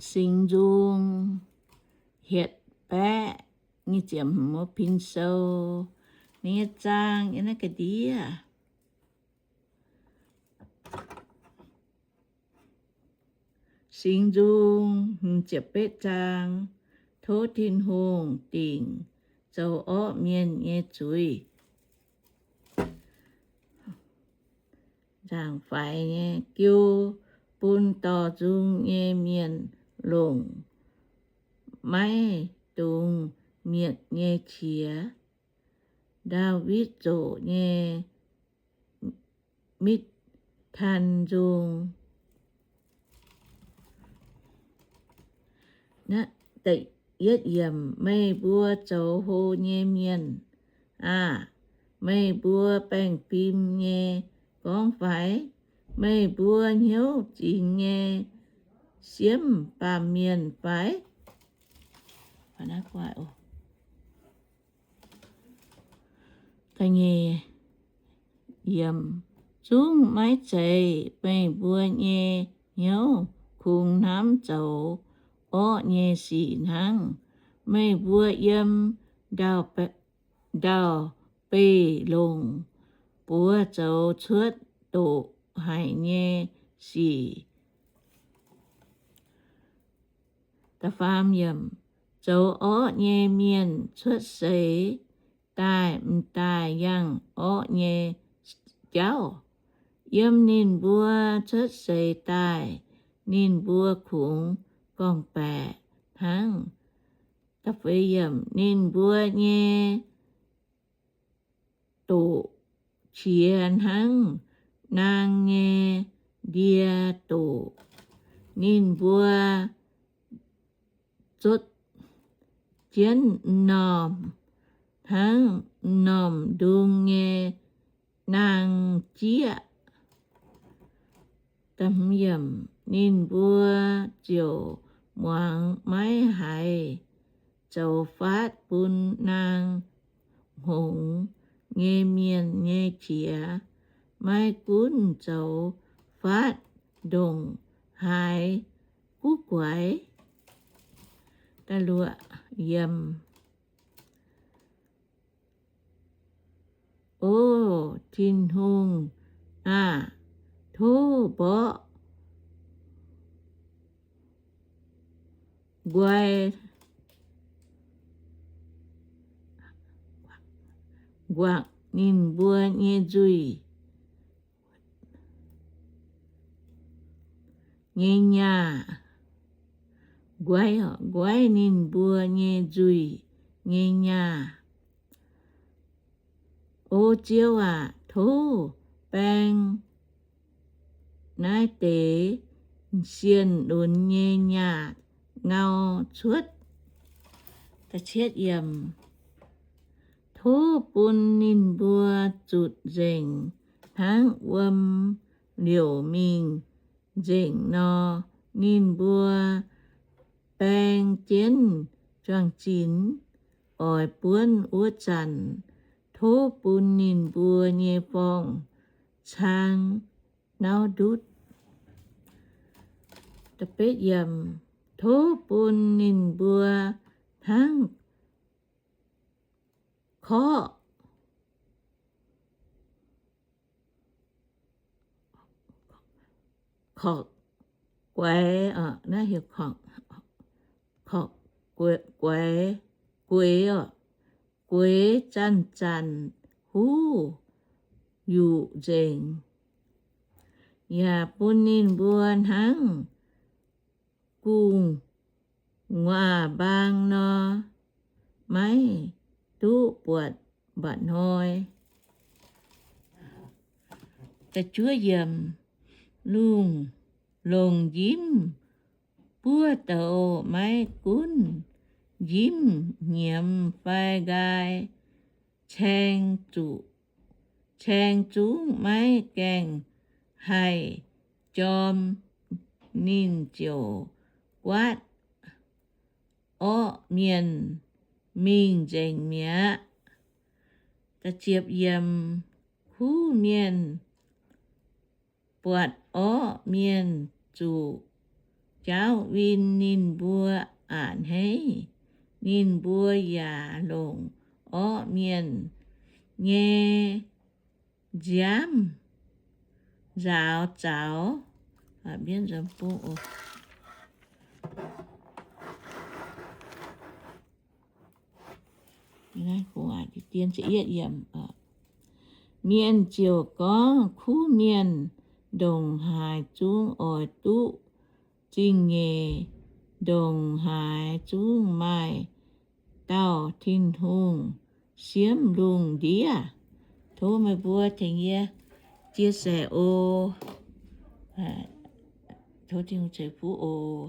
Singx Nzung hietc baeqv nyic ziepc hmz, Pin Sou. Ninh nyei zaang yiem naaiv ga'ndiev. Singx Nzung hmz ziepc betv zaang. Tov Tin-Hungh dingc zoux orqv mienh nyei zuiz. Nzaangc faix nyei jiu bun dorh nzung nyei mienh longc, maiv dungx mietc nyei qiex. Ndaawitv Zoqc nyei Mitv^tan Nzung. Meih mbuo zoux hlo nyei mienh aah! Meih mbuo baengh fim nyei gorngv fai? Meih mbuo hnyouv zingx nyei siemv baamh mienh fai? Zungv maiv zeiz meih mbuo nyei hnyouv kungx hnamv zoux orqv nyei sic hnangv. Meih mbuo yiem ndau-beih longc buoz zoux cuotv doqc haic nyei sic. Zoux orqv nyei mienh cuotv seix daaih m'daaih yangh orqv nyei jauv. Yiem ninh mbuo cuotv seix daaih, ninh mbuo kungx gorngv-baeqc hnangv. Ninh mbuo nyei doqc qiex hnangv naang nyei ndie doqc. Ninh mbuo zotv jienv m'normh hnangv m'normh ndung nyei naang jieqv. Ninh mbuo ziouc muangx maiv haiz zoux faatv bun naang hngongx nyei mienh nyei qiex, maiv gunv zoux faatv ndongc haaix guv-guaix. O Tin-Hungh aah! Tov mborqv nqoi, nquaqc ninh mbuo nyei nzuih nyei nyaah. Nqoi, nqoi ninh mbuo nyei nzuih nyei nyaah. O Ziouv aac, tov baeng naaiv deix sienh lunx nyei nyaah ngau cuotv. Tov bun ninh mbuo zutc nzengc hnangv wuom liouc mingh nzengc nor. Ninh mbuo baeng jienv juang-zinx oix buonv wuov zanc, tov bun ninh mbuo nyei forng cang nauv ndutv. Tov bun ninh mbuo hnangv korqv, korqv-gueix, korqv-gueix, gueix zanc-zanc huv yuqc nzengc, yaac bun ninh mbuo hnangv gu'nguaaz-mbaang nor, maiv duqv buatc mba'hnoi. Lungh longc njimv buov douz maiv gunv njimv hnyiems fai nqaai, caeng zungv maiv gaengh haih jorm, ninh ziouc guaatv orqv mienh mingh nzengc mi'aqv. Kuv mienh buatc orqv mienh zuqc jauv win ninh mbuo a'hneiv. Ninh mbuo yaac longc orqv mienh nyei nziaamv nzaaux zaux. Mienh ziouc gorngv, Kuv mienh ndongc haaix zungv oix duqv zingh nyeic, ndongc haaix zungv maaih dauh Tin-Hungh siemv lungh ndiev. Tov meih mbuo tengx yie chia sẻ oc. Tov Tin-Hungh ceix fuqv oc.